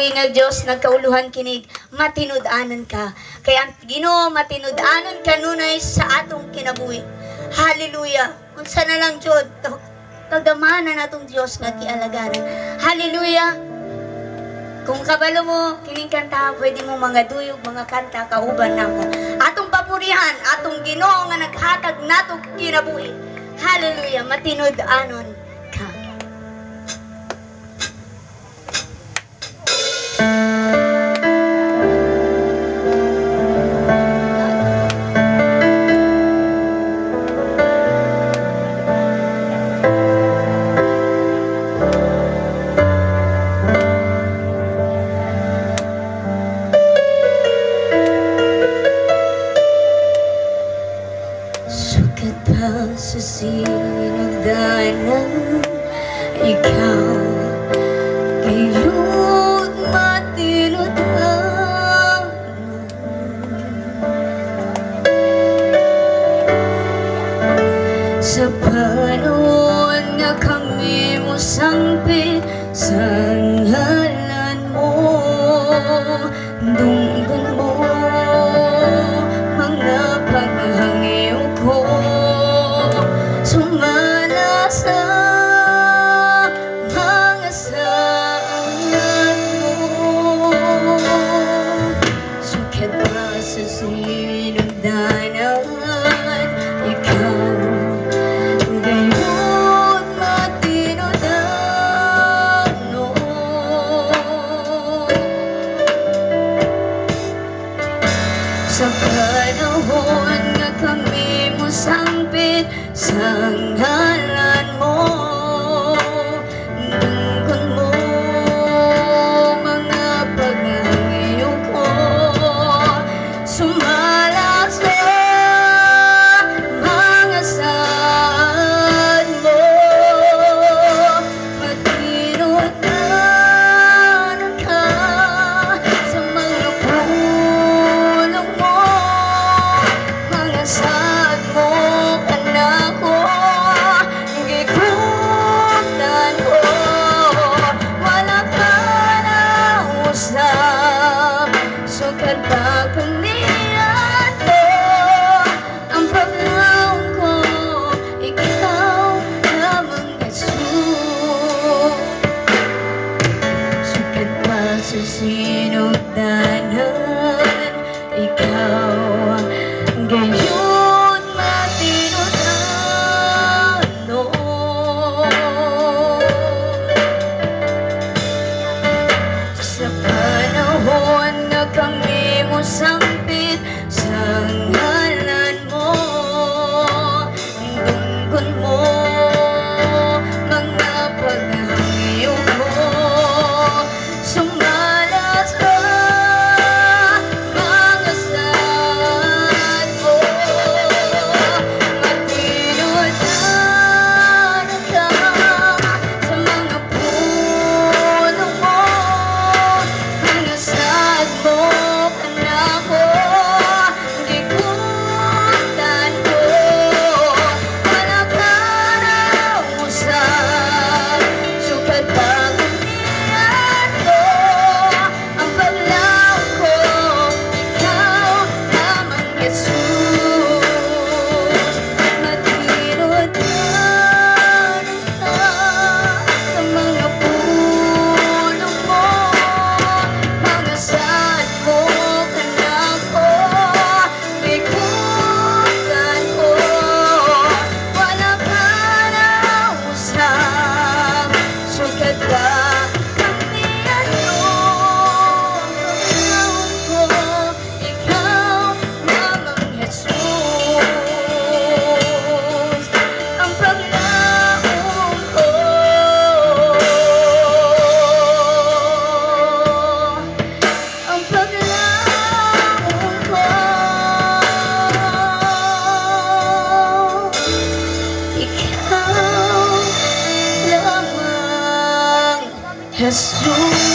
Kinabuhi nga Dios nagkauluhan kinig matinud-anon ka. Kaya ang Ginoo matinud-anon kanunay sa atong kinabuhi. Hallelujah. Unsa na lang jud kagamana natong Dios nga gialagaran. Hallelujah. Kung kabalo mo, kining kanta, pwede mo mga duyog, mga kanta, kauban nako. Atong papurihan, atong Ginoo nga naghatag nato kinabuhi. Hallelujah, matinud-anon ka. Sukat pa sa sinugdanan, ikaw gayud matinud-anon. Sa panahon nga kami mosangpit sa ngalan mo, dunggon mo mga paghangyo ko, sumala sa mga saad mo. Sukat pa sa sinugdanan, ikaw gayud matinud-anon. Sa panahon nga kami mosangpit sa ngalan mo, dunggon mo mga paghangyo ko, sumala sa mga saad mo. Matinud-anon ka sa mga pulong mo, mga saad mo kanako, gikutan ko, wala ka na usab. Sukad pa kaniadto, ang paglaom ko, ikaw lamang, Jesus. Sukat pa sa sinugdanan, ikaw gayud matinud-anon. Sa panahon nga kami mosangpit sa ngalan mo, dunggon mo mga paghangyo ko, sumala sa mga saad mo. Matinud-anon ka sa mga pulong mo, mga saad mo kanako, gikutan ko, wala ka na usab. Sukad pa kaniadto, ang paglaom ko, ikaw lamang, Jesus. Matinud-anon ka sa mga pulong mo, mga saad mo kanako, gikutan ko, wala ka na usab. Sukad pa kaniadto, ang paglaom ko, ikaw lamang, Jesus. Ang paglaom ko, ang paglaom ko, ikaw lamang, Jesus.